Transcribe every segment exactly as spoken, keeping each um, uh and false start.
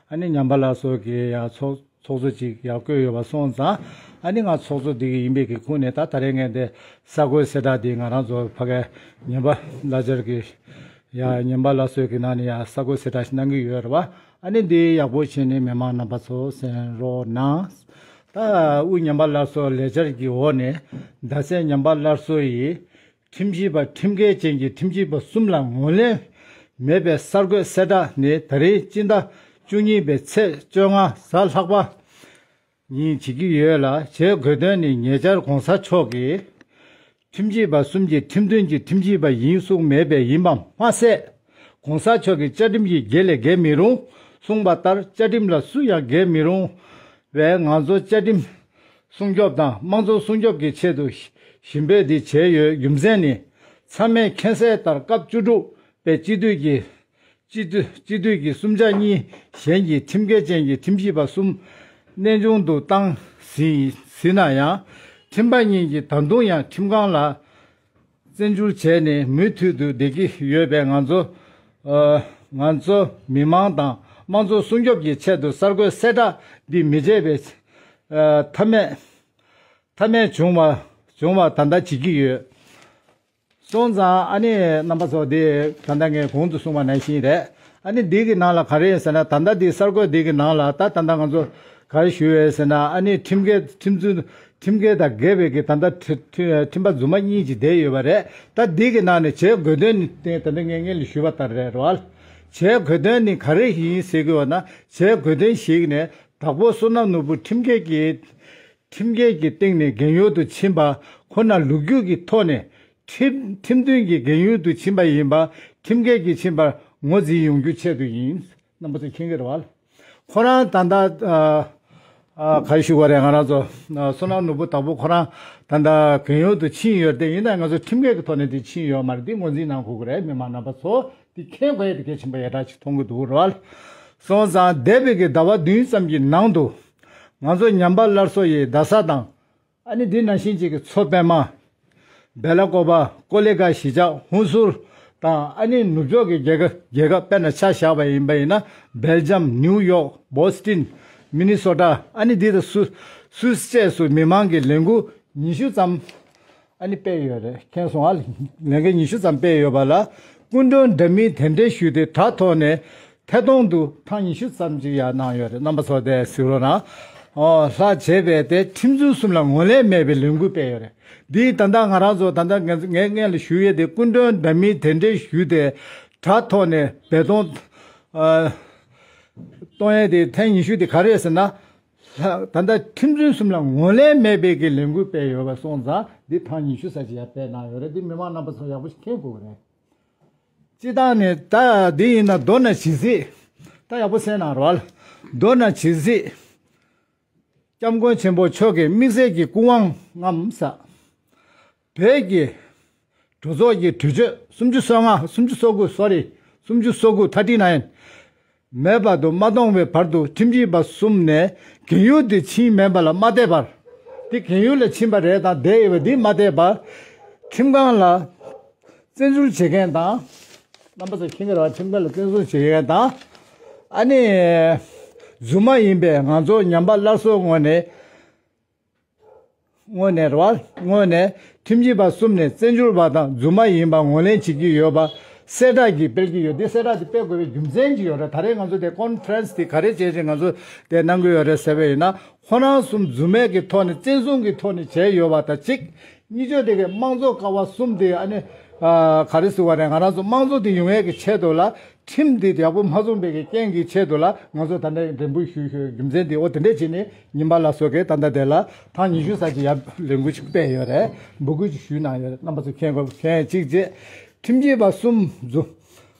ཨ་ནི་ཉམས་པ་སླར་གསོ་གི་ཡ་ཚོགས་ཚོགས་གཙོ་ཅིག་ཡ་བསྐོས་ཡོད་པ་སོང་ཙང་། ཨ་ནི་ང་ཚོགས་གཙོ་འདི་གི་ཡིན་པའི་གི་ཁུངས་ནས། ད་ད་རེས་ངས་འདི་གསར་འགོད་གསལ་བསྒྲགས་འདི་ང་རང་ཚོ་ཕ་གའི་ཉམས་པ་བླ་སྦྱར་གི་ཡ་ཉམས་པ་སླར་གསོའི་གི་ནང་ནས་ཡ་གསར་འགོད་གསལ་བསྒྲགས་ཤིག་གནང་གི་ཡོད་རེད་བ། ཨ་ནི་འདི་ཡག་པོ་བྱས་ནས་མི་མང་རྣམ་པ་ཚོ་གསན་རོགས་གནང་། ད་དབུས་ཉམས་པ་སླར་གསོ་ལས་འཆར་གྱི་འོག་ནས། རྡ་སའི་ཉམས་པ་སླར་གསོ་ཡི་ཁྲིམས་ཞིབ་པ་ཁྲིམས་འགལ་ཅན་གྱི་ཁྲིམས་ཞིབ་པ་གསུམ་ལ་ངོས་ལེན་མེད་པའི་གསར་འགོད་གསལ་བསྒྲགས་ནི། ད་རེས་སྤྱི་ཟླ་བཅུ་གཉིས་པའི་ཚེས་བཅོ་ལྔ་གཟའ་ལྷག་པ་ཉིན་བྱེད་ཀྱི་ཡོད་ལ། བྱེད་དགོས་དོན་ནི། ཉེ་ཆར་གོང་ས་མཆོག་གིས་ཁྲིམས་ཞིབ་པ་གསུམ་གྱི་ཁྲིམས་མཐུན་གྱི་ཁྲིམས་ཞིབ་པ་ཡིན་གསུངས་མེད་པས་ཡིན་པ་མ་ཟད། གོང་ས་མཆོག་གིས་བཅའ་ཁྲིམས་ཀྱི་འགལ་ལས་འགལ་མི་རུང་གསུངས་པ་ལྟར། བཅའ་ཁྲིམས་ལ་སུ་ཡང་འགལ་མི་རུང་བས། ང་ཚོ་བཅའ་ཁྲིམས་སྲུང་སྐྱོབ་དང་དམངས་གཙོ་སྲུང་སྐྱོབ་ཀྱི་ཆེད་དུ་ཞིབ་འབད་འདི་བྱས་ཡོད། རྒྱུ་མཚན་ནི། ཚང་མས་མཁྱེན་གསལ་ལྟར། སྐབས་བཅུ་དྲུག་པའི་སྤྱི་འཐུས་ཀྱི་སྤྱི་འཐུས་སྤྱི་འཐུས་ཀྱི་གསུམ་ཆ་གཉིས་གཞན་གྱི་ཁྲིམས་འགལ་ཅན་གྱི་ཁྲིམས་ཞིབ་པ་གསུམ་གནས་དབྱུང་དུ་བཏང་ཟིན་ཟིན་ན་ཡང་། ཁྲིམས་པ་གཉིས་ཀྱིས་ད་དུང་ཡང་ཁྲིམས་ཁང་ལ་བཙན་འཛུལ་བྱས་ནས་མུ་མཐུད་དུ་བསྡད་ཀྱི་ཡོད་པས། ང་ཚོ་ཨ་ང་ཚོ་མི་མང་དང་དམངས་གཙོ་སྲུང་སྐྱོབ་ཀྱི་ཆེད་དུ་གསར་འགོད་གསལ་བསྒྲགས་འདི་མི་བྱེད་པའི་ཨ་ཐབས་མེད་ཐབས་མེད་བྱུང་བ་བྱུང་བ་ད་ལྟ་བྱེད་ཀྱི་ཡོད། སོང་ཙང་ཨ་ནི་རྣམ་པ་ཚོ། འདི་ད་ལྟ་ངས་གོང་དུ་གསུངས་པ་ནང་བཞིན་རེད། ཨ་ནི་འདི་གི་ནང་ལ་ག་རེ་ཡོད་ཟེར་ན། ད་ལྟ་འདི་གསར་འགོད་འདི་གི་ནང་ལ་ད་ད་ལྟ་ང་ཚོ་ག་རེ་ཞུ་ཡོད་ཟེར་ན། ཨ་ནི་ཁྲིམས་འགལ་ཁྲིམས་རྩོད་ཁྲིམས་འགལ་དང་འགལ་བའི་གི་ད་ལྟ་ཁྲི་ཁྲི་ཁྲིམས་པ་རྫུན་མ་གཉིས་ཀྱིས་བསྡད་ཡོད་པ་རེད། ད་འདི་གི་ནང་ནས་བྱེད་དགོས་དོན་ནི་དེ་ད་ལྟ་ངས་སྔོན་ལ་ཞུས་པ་ལྟར་རེད་རོ། བྱེད་དགོས་དོན་ནི་ག་རེ་ཡིན་ཟེར་གྱི་ཡོད་ན། བྱེད་དགོས་དོན་ཞིག་ནས་དྭགས་པོ་བསོད་ནམས་ནོར་བུ་ཁྲིམས་འགལ་གྱི་ཁྲིམས་འགལ་གྱི་སྟེང་ནས་རྒན་ཡོལ་དུ་ཕྱིན་པ་ཁོ་ན་ལོ་རྒྱུས་ཀྱི་ཐོག་ནས་ཁྲིམས་ཁྲིམས་མཐུན་གྱི་རྒན་ཡོལ་དུ་ཕྱིན་པ་ཡིན་པ། ཁྲིམས་འགལ་གྱིས་ཕྱིན་པར་ངོས་འཛིན་ཡོང་རྒྱུའི་ཆེད་དུ་ཡིན། རྣམ་པ་ཚོས་མཁྱེན་གྱི་རེད་བ། ཁོ་རང་ད་ལྟ་ཨ་ཨ་ག་རེ་ཞུ་དགོས་རེད། ང་རང་ཚོ་ཨ་བསོད་ནམས་ནོར་བུ་དྭགས་པོ་ཁོ་རང་ད་ལྟ་རྒན་ཡོལ་དུ་ཕྱིན་ཡོད་རེད། དེ་ཡིན་ན་ང་ཚོ་ཁྲིམས་འགལ་གྱི་ཐོག་ནས་དེ་ཕྱིན་ཡོད་མ་རེད། དེ་ངོས་འཛིན་གནང་དགོས་ཀྱི་རེད། མི་མང་རྣམ་པ་ཚོ། དེ་མཁྱེན་དགོས་ཡ་དེ་གལ་ཆེན་པོ་ཡ་ཕྲག་ཅིག་མཐོང་གི་འདུག་རེད་བ། སོང་ཙང་འདས་པའི་གི་ཟླ་བ་བདུན་ཙམ་གྱི་ནང་དུ་ང་ཚོ་ཉམས་པ་སླར་གསོ་ཡི་རྡ་ས་དང་། ཨ་ནི་འདི་ནང་བཞིན་གཅིག་གི་མཚོ་པདྨ། སྦེ་ལ་ཀོ་པ། ཀོ་ལི་གྷལ་གཞིས་ཆགས། ཧུན་སུར་དང་། ཨ་ནི་ནུབ་ཕྱོགས་ཀྱི་རྒྱལ་ཁབ་རྒྱལ་ཁབ་དཔེར་ན་ཆ་བཞག་པ་ཡིན་པ་ཡིན་ན། སྦེལ་ཇམ། ནིའུ་ཡོག། བོ་སི་ཊོན། མི་ནི་སོ་ཊ། ཨ་ནི་འདི་དང་སུ་སུད་སི་བཅས་སུ་མི་མང་གི་ལས་འགུལ་ཉི་ཤུ་ཙམ་ཨ་ནི་སྤེལ་ཡོད་རེད། མཁྱེན་སོང་ཨ། ལས་འགུལ་ཉི་ཤུ་ཙམ་སྤེལ་ཡོད་པ་ལ། སྐུ་མགྲོན་འདྲ་མིན་དེ་འདྲའི་ཞུས་ཏེ་དྲ་ཐོག་ནས་ཐད་གཏོང་དུ་ཐེངས་ཉི་ཤུ་ཙམ་ཅིག་ཡང་གནང་ཡོད་རེད། རྣམ་པ་ཚོ་དེ་གཟིགས་རོགས་གནང་། ཨོ་ལྷག་བྱས་པས་ཏེ། ཁྲིམས་རྩོད་གསུམ་ལ་ངོས་ལེན་མེད་པའི་ལས་འགུལ་སྤེལ་ཡོད་རེད། འདིས་ད་ལྟ་ང་རང་ཚོ་ད་ལྟ་ངས་ངས་སྔོན་ལ་ཞུ་ཡས་དེ། སྐུ་མགྲོན་འདྲ་མིན་དེ་འདྲའི་ཞུས་ཏེ་དྲ་ཐོག་ནས་འབད་བརྩོན་ཨ་གཏོང་ཡས་དེ་ཐེངས་ཉི་ཤུ་དེ་ག་རེ་རེད་ཟེར་ན། ལྷག་ད་ལྟ་ཁྲིམས་རྩོད་གསུམ་ལ་ངོས་ལེན་མེད་པའི་གི་ལས་འགུལ་སྤེལ་ཡོད་པ་སོང་ཙང་། འདི་ཐེངས་ཉི་ཤུ་ཙམ་ཅིག་ཡང་སྤེལ་གནང་ཡོད་རེད། འདི་མི་མང་རྣམ་པ་ཚོ་ཡག་པོ་ཞིག་མཁྱེན་དགོས་ཀྱི་རེད། སྤྱིར་བཏང་ནས་ད་འདི་ཡིན་ན། མདོར་ན་ཇི་སྲིད། ད་ཡག་པོ་གསན་གནང་རོགས། མདོར་ན་ཇི་སྲིད་སྐྱབས་མགོན་ཆེན་པོ་མཆོག་གི་དམིགས་བསལ་གྱི་སྐུ་དབང་ངམ་ས། བོད་ཀྱི་གྲོས་ཚོགས་ཀྱི་གྲོས་ཆོད་སུམ་ཅུ་སོ་ལྔ། སུམ་ཅུ་སོ་དགུ། སོ་རི། སུམ་ཅུ་སོ་དགུ། ཐར་ཊི་ནའིན། མེད་པར་དུ་མ་གཏོང་བའི་བར་དུ་ཁྲིམས་ཞིབ་པ་གསུམ་ནས་རྒན་ཡོལ་དུ་ཕྱིན་མེད་པ་ལ་མ་བལྟས་པར། དེ་རྒན་ཡོལ་ལ་ཕྱིན་པ་རེད་དང་བསྡད་ཡོད་པ་འདི་མ་བལྟས་པར། ཁྲིམས་ཁང་ལ་བཙན་འཛུལ་བྱེད་མཁན་དང་། རྣམ་པ་ཚོ་མཁྱེན་གྱི་རེད་བ། ཁྲིམས་ཁང་ལ་བཙན་འཛུལ་བྱེད་མཁན་དང་། ཨ་ནི་རྫུན་མ་ཡིན་པས་ང་ཚོ་ཉམས་པ་སླར་གསོའི་ངོས་ནས། ངོས་ནས་རེད་བ། ངོས་ནས་ཁྲིམས་ཞིབ་པ་གསུམ་ནས་བཙན་བྱོལ་བ་དང་རྫུན་མ་ཡིན་པ་ངོས་ལེན་བྱེད་ཀྱི་ཡོད་པ་གསལ་བསྒྲགས་ཀྱིས་སྤེལ་གྱི་ཡོད། འདི་གསལ་བསྒྲགས་འདི་སྤེལ་དགོས་པའི་རྒྱུ་མཚན་ཅིག་ཡོད་རེད། ད་རེས་ང་ཚོ་དེ་ཀོན་ཕ་རེན་སི་དེ་ག་རེ་བྱས་རྗེས་ང་ཚོ་དེ་གནང་གི་ཡོད་རེད་ཟེར་བ་ཡིན་ན། ཁོ་རང་གསུམ་རྫུན་མའི་གི་ཐོག་ནས། བཙན་བཟུང་གི་ཐོག་ནས་བྱས་ཡོད་པ་དང་གཅིག། གཉིས་ཆ་དེ་གའི་དམངས་གཙོ་ཀ་བ་གསུམ་དེ་ཨ་ནི་ཨ་ག་རེ་ཟེར་བ་རེད། ང་རང་ཚོ་དམངས་གཙོ་དེ་ཡོང་ཡས་ཀྱི་ཆེད་དུ་ལ། ཁྲིམས་འདི་ཡག་པོ་མ་བཟུང་བའི་རྐྱེན་གྱི་ཆེད་དུ་ལ་ང་ཚོ་ད་ལྟ་འགྲེམས་སྤེལ་ཞུ་ཞུ་རྒྱུ་མཚན་འདི། འོ་དེ་འདྲས་བྱས་ནས་ཉམས་པ་སླར་གསོ་གི་ད་ལྟ་དེ་ལ་ཐེངས་ཉི་ཤུ་ཙམ་ཅིག་ཡར་ལས་འགུལ་ཅིག་སྤེལ་ཡོད་རེད། འབོད་སྐུལ་ཅིག་ཞུས་གནང་ཡོད་རེད། རྣམ་པ་ཚོ་མཁྱེན་དགོས། མཁྱེན་གཅིག་བྱས། ཁྲིམས་ཞིབ་པ་གསུམ་རྫུ་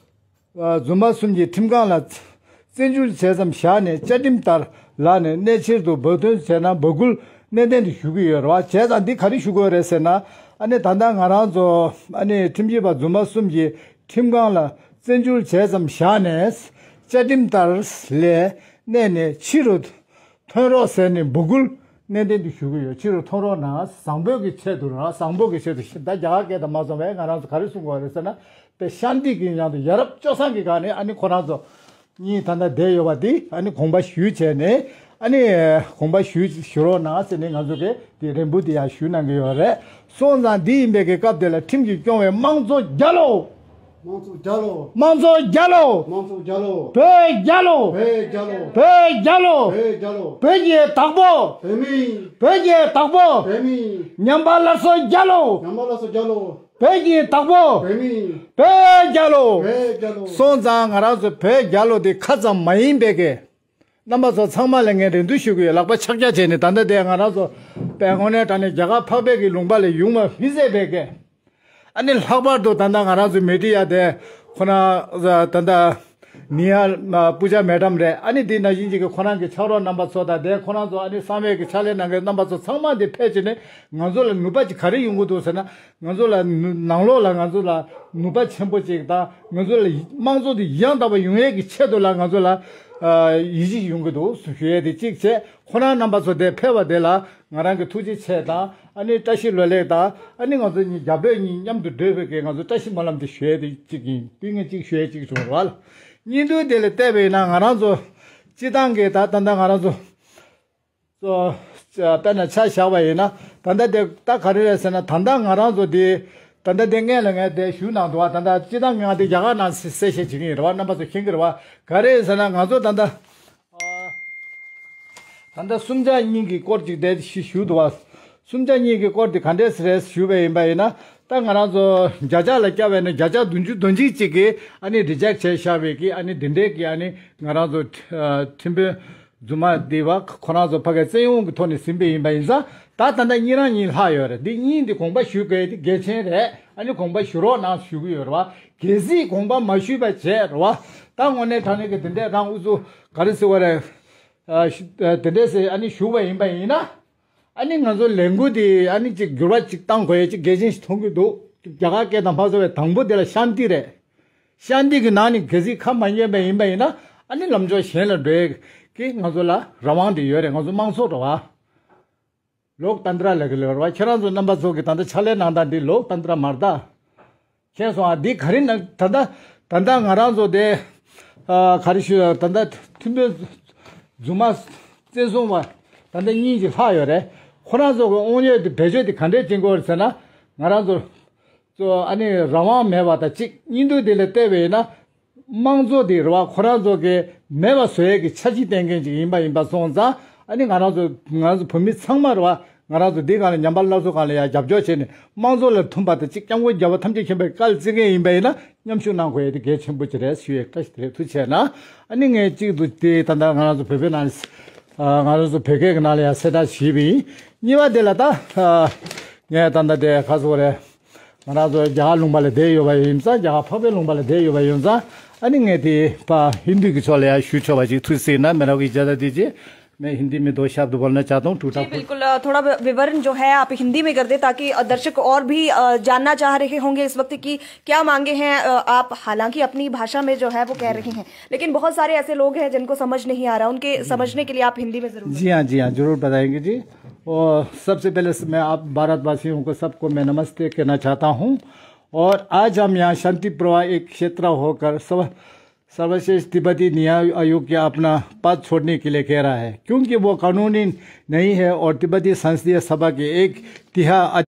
ཨ་རྫུན་མ་གསུམ་གྱིས་ཁྲིམས་ཁང་ལ་བཙན་འཛུལ་བྱས་ཙམ་བཞག་ནས། བཅའ་ཁྲིམས་ལྟར་ལག་ནས་གནས་ཕྱིར་དུ་འབོད་སྐུལ་བྱས་ན། འབོད་སྐུལ་གནད་དོན་དུ་ཞུ་གི་ཡོད་རེད་བ། བྱས་ཙང་འདི་ག་རེ་ཞུ་དགོས་རེད་ཟེར་ན། ཨ་ནི་ད་ལྟ་ང་རང་ཚོ་ཨ་ནི་ཁྲིམས་ཞིབ་པ་རྫུན་མ་གསུམ་གྱིས་ཁྲིམས་ཁང་ལ་བཙན་འཛུལ་བྱས་ཙམ་བཞག་ནས། བཅའ་ཁྲིམས་ལྟར་ལས་གནས་ནས་ཕྱི་རུ་ཐོན་རོགས་ཟེར་ནས་འབོད་སྐུལ་ནན་ཏན་དུ་ཞུ་གི་ཡོད། ཕྱི་རུ་ཐོན་རོགས་གནང་། བཟང་པོའི་གི་ཆེད་དུ་རང་། བཟང་པོ་གི་ཆེད་དུ། ད་རྒྱ་གར་སྐད་དང་མ་སོང་བས་ང་རང་ཚོ་ག་རེ་གསུང་དགོས་རེད་ཟེར་ན། དཔེ་ཤཱན་ཏི་གི་ནང་དུ་ཡ་རབས་སྤྱོད་བཟང་གི་སྒང་ནས་ཨ་ནི་ཁོ་རང་ཚོ་ གཉིས་ད་ལྟ་བསྡད་ཡོད་པ་འདི་ཨ་ནི་དགོངས་པ་ཞུས་བྱས་ནས་ཨ་ནི་དགོངས་པ་ཞུ་ཞུ་རོགས་གནང་ཟེར་ནས་ང་ཚོ་གིས་དེ་རེ་འབོད་དེ་ཡང་ཞུ་གནང་གི་ཡོད་རེད། སོང་ཙང་འདི་ཡིན་པའི་གི་སྐབས་དེ་ལ་ཁྲིམས་ཀྱིས་སྐྱོང་བའི་དམངས་གཙོ་རྒྱལ་ལོ། དམངས་གཙོ་རྒྱལ་ལོ། དམངས་གཙོ་རྒྱལ་ལོ། དམངས་གཙོ་རྒྱལ་ལོ། བོད་རྒྱལ་ལོ། བོད་རྒྱལ་ལོ། བོད་རྒྱལ་ལོ། བོད་རྒྱལ་ལོ། བོད་ཀྱི་བདག་པོ། བོད་མི། བོད་ཀྱི་བདག་པོ། བོད་མི། ཉམས་པ་སླར་གསོ་རྒྱལ་ལོ། ཉམས་པ་སླར་གསོ་རྒྱལ་ལོ། བོད་ཀྱི་བདག་པོ། བོད་མི། བོད་རྒྱལ་ལོ། བོད་རྒྱལ་ལོ། སོང་ཙང་ང་རང་ཚོ་བོད་རྒྱལ་ལོ་དེ་ཁ་ཙམ་མ་ཡིན་པའི་གི། རྣམ་པ་ཚོ་ཚང་མ་ལ་ངས་རེ་འདུན་ཞུ་གི་ཡོད། ལག་པ་ཕྱག་རྒྱ་བྱས་ནས་ད་ལྟ་དེ་ང་རང་ཚོ་དཔེ་དངོས་གནས་དྲང་གནས་རྒྱ་གར་འཕགས་པའི་གི་ལུང་པ་ལས་ཡོང་བ་མི་བཟད་པའི་གི། ཨ་ནི་ལྷག་པར་དུ་ད་ལྟ་ང་རང་ཚོའི་མི་ཌི་ཡ་དེ་ཁོ་ན་ད་ལྟ་ནི་ཡ་སྤུ་ཅག་མེ་ཌམ་རེད། ཨ་ནི་དེ་ནང་བཞིན་གྱི་ཁོ་རང་གི་ཕྱག་རོགས་རྣམ་པ་ཚོ་དང་དེ་ཁོ་རང་ཚོ་ཨ་ནི་གསང་བའི་གི་ཕྱག་ལས་གནང་མཁན་རྣམ་པ་ཚོ་ཚང་མ་དེ་ཕེབས་བྱས་ནས་ང་ཚོ་ལ་ནུས་པ་ཅིག་ག་རེ་ཡོང་གི་འདུག་ཟེར་ན། ང་ཚོ་ལ་ནུ་ནང་ལོགས་ལ་ང་ཚོ་ལ་ནུས་པ་ཆེན་པོ་ཅིག་དང་ང་ཚོ་ལ་དམངས་གཙོ་དེ་ཡང་དག་པ་ཡོང་ཡས་ཀྱི་ཆེད་དུ་ལ་ང་ཚོ་ལ་ཡིད་ཆེས་ཡོང་གི་འདུག་ཞུ་ཡས་དེ་གཅིག་བྱས། ཁོ་རང་རྣམ་པ་ཚོ་དེ་ཕེབས་པ་དེ་ལ་ང་རང་གི་ཐུགས་རྗེ་ཆེ་དང་ཨ་ནི་བཀྲ་ཤིས་བདེ་ལེགས་དང་ཨ་ནི་ང་ཚོ་གཉིས་རྒྱབ་སྐྱོར་གཉིས་མཉམ་དུ་སྒྲོལ་བའི་གི་ང་ཚོ་བཀྲ་ཤིས་སྨོན་ལམ་དེ་ཞུ་ཡས་དེ་གཅིག་ཡིན། དེ་ངས་གཅིག་ཞུ་ཡས་གཅིག་བྱུང་བ་ལ། གཉིས་འདུག་དེ་ལ་བལྟས་པ་ཡིན་ན་ང་རང་ཚོ་སྤྱི་བཏང་གི་ད་ད་ལྟ་ང་རང་ཚོ། གཙོ། དཔེར་ན་ཆ་བཞག་པ་ཡིན་ན་ད་ལྟ་དེ་ད་ག་རེ་རེད་ཟེར་ན་ད་ལྟ་ང་རང་ཚོ་དེ་ད་ལྟ་དེ་སྔོན་ལ་ངས་དེ་ཞུས་གནང་འདུག་བ། ད་ལྟ་སྤྱི་བཏང་ང་དེ་རྒྱ་གར་ནང་གསལ་བཤད་བྱེད་ཀྱི་ཡིན་རེད་བ། རྣམ་པ་ཚོ་མཁྱེན་གྱི་རེད་བ། ག་རེ་ཟེར་ན་ང་ཚོ་ད་ལྟ་ད་ལྟ་སུམ་ཆ་གཉིས་ཀྱི་སྐོར་ཅིག་དེ་ཞུ་ཞུས་འདུག་བ། སུམ་ཆ་གཉིས་ཀྱི་སྐོར་དེ་ག་འདྲས་རེད་ཞུས་པ་ཡིན་པ་ཡིན་ན་ད་ང་རང་ཚོ་བརྒྱ་ཆ་ལ་བསྐྱར་བས་ན་བརྒྱ་ཆ་བདུན་ཅུ་དོན་གཅིག་ཅིག་གིས་ཨ་ནི་རི་ཇེག་བྱས་བཞག་པའི་གི་ཨ་ནི་དེ་འདྲས་ཀྱི་ཨ་ནི་ང་རང་ཚོ་ཁྲིམས་དཔོན། རྫུན་མ་འདི་བ་ཁོ་རང་ཚོ་ཕ་གིའི་བཙན་གཡེམ་གྱི་ཐོག་ནས་ཟིན་པ་ཡིན་ཙང་ད་ད་ལྟ་གཉིས་རང་གཉིས་ལྷག་ཡོད་རེད། འདི་གཉིས་འདི་དགོངས་པ་ཞུ་དགོས་འདི་གལ་ཆེན་རེད། ཨ་ནི་དགོངས་པ་ཞུ་རོགས་གནང་ཞུ་གི་ཡོད་རེད་བ། གལ་སྲིད་དགོངས་པ་མ་ཞུས་པ་བྱས་རེད་བ། ད་དངོས་གནས་དྲང་གནས་ཀྱི་འདི་འདྲས་རང་ཨུ་ཚུགས་ག་རེ་ཟེར་བ་རེད། ཨ་ཤི་ཨ་དེ་འདྲས་ཟེར་ཨ་ནི་ཞུ་བ་ཡིན་པ་ཡིན་ན། ཨ་ནི་ང་ཚོ་ལས་འགུལ་འདི་ཨ་ནི་ཅིག་འགྱུར་བ་ཅིག་བཏང་དགོས་ཡས་ཅིག་གལ་ཆེན་ཞིག་མཐོང་གི་འདུག་རྒྱ་གར་སྐད་དང་ཕར་ཚུར་བའི་དང་པོ་དེ་ལ་ཤཱན་ཏི་རེད། ཤཱན་ཏི་གི་ནང་ནས་གལ་སྲིད་ཁ་མ་ཉན་པ་ཡིན་པ་ཡིན་ན་ཨ་ནི་ལམ་ཕྱོགས་གཞན་ལ་འགྲོ་ཡས་ཀྱི་ང་ཚོ་ལ་རང་དབང་དེ་ཡོད་རེད། ང་ཚོ་དམངས་གཙོ་རེད་བ། ལོག་ཏན་ཏྲ་ལབ་ཀྱི་ཡོད་རེད་བ། ཁྱེད་རང་ཚོ་རྣམ་པ་ཚོ་གི་ད་ལྟ་ཕྱག་ལས་གནང་སྟངས་འདི་ལོག་ཏན་ཏྲ་མ་རེད་ད། མཁྱེན་སོང་ཨ། འདི་ག་རེ་ན་ད་ལྟ་ད་ལྟ་ང་རང་ཚོ་དེ་ཨ་ག་རེ་ཞུ་ད་ལྟ་ཐུན་མོང་རྫུན་མ་བཙན་བཟུང་བ་ད་ལྟ་གཉིས་ཀྱི་ལྷག་ཡོད་རེད། ཁོ་རང་ཚོ་གི་དབང་ཡོད་དེ་བེད་སྤྱོད་དེ་ག་འདྲས་བྱེད་དགོས་རེད་ཟེར་ན་ང་རང་ཚོ་ཚོ་ཨ་ནི་རང་དབང་མེད་པ་དང་གཅིག་གཉིས་འདུག་དེ་ལ་བལྟས་པ་ཡིན་ན། དམངས་གཙོ་དེ་རེད་བ། ཁོ་རང་ཚོ་གི་མེད་པ་བཟོ་ཡས་ཀྱི་འཆར་གཞི་བཏིང་མཁན་ཅིག་ཡིན་པ་ཡིན་པ་སོང་ཙང་ཨ་ནི་ང་རང་ཚོ་ང་རང་ཚོ་བོད་མི་ཚང་མ་རེད་བ། ང་རང་ཚོ་འདི་སྒང་ལ་ཉམས་པ་སླར་གསོ་སྒང་ལ་ཡང་རྒྱབ་སྐྱོར་བྱས་ནས་དམངས་གཙོ་ལ་མཐུན་པ་དང་གཅིག་སྐྱབས་མགོན་རྒྱལ་བ་ཐམས་ཅད་མཁྱེན་པའི་བཀའ་ལ་བརྩི་མཁན་ཡིན་པ་ཡིན་ན་མཉམ་ཞུགས་གནང་དགོས་ཡས་དེ་གལ་ཆེན་པོ་ཅིག་རེད་ཞུ་ཡས་བཀྲ་ཤིས་བདེ་ལེགས། ཐུགས་རྗེ་ཆེ་གནང་། ཨ་ནི་ངས་གཅིག་ཏུ་དེ་ད་ལྟ་ང་རང་ཚོ་བོད་པའི་ནང་ལ་ང་རང་ཚོ་བོད་སྐད་ཀྱི་ནང་ལ་ཡང་གསལ་བསྒྲགས་ཞུས་པ་ཡིན། གཉིས་པ་དེ་ལ་ད་ངས་ད་ལྟ་དེ་ཁ་སོ་རེད། ང་རང་ཚོ་རྒྱ་གར་ལུང་པ་ལ་བསྡད་ཡོད་པ་ཡིན་ཙང་རྒྱ་གར་འཕགས་པའི་ལུང་པ་ལ་བསྡད་ཡོད་པ་ཡིན་ཙང་ཨ་ནི་ངས་དེ་ཕ་ཧིན་དུ་གི་ཕྱོགས་ལ་ཡང་ཞུ་ཆོག་པ་ཅིག་ཐུགས་སྲིད་ན་མེ་ར་གི་ཇ་ད་དི་ཇི། मैं हिंदी में दो शब्द बोलना चाहता हूँ टूटा जी फूटा। बिल्कुल। अ, थोड़ा वि- विवरण जो है आप हिंदी में कर दे ताकि अ, दर्शक और भी अ, जानना चाह रहे होंगे इस वक्त कि क्या मांगे हैं अ, आप। हालांकि अपनी भाषा में जो है वो कह रहे हैं लेकिन बहुत सारे ऐसे लोग हैं जिनको समझ नहीं आ रहा उनके समझने के लिए आप हिंदी में जरूर जी हाँ जी हाँ जरूर बताएंगे जी। और सबसे पहले मैं आप भारतवासियों को सबको मैं नमस्ते कहना चाहता हूँ। और आज हम यहाँ शांति प्रवाह एक क्षेत्र होकर सब सर्वश्रेष्ठ तिब्बती न्याय आयोग के अपना पद छोड़ने के लिए कह रहा है क्योंकि वो कानूनी नहीं है और तिब्बती संसदीय सभा के एक तिहाई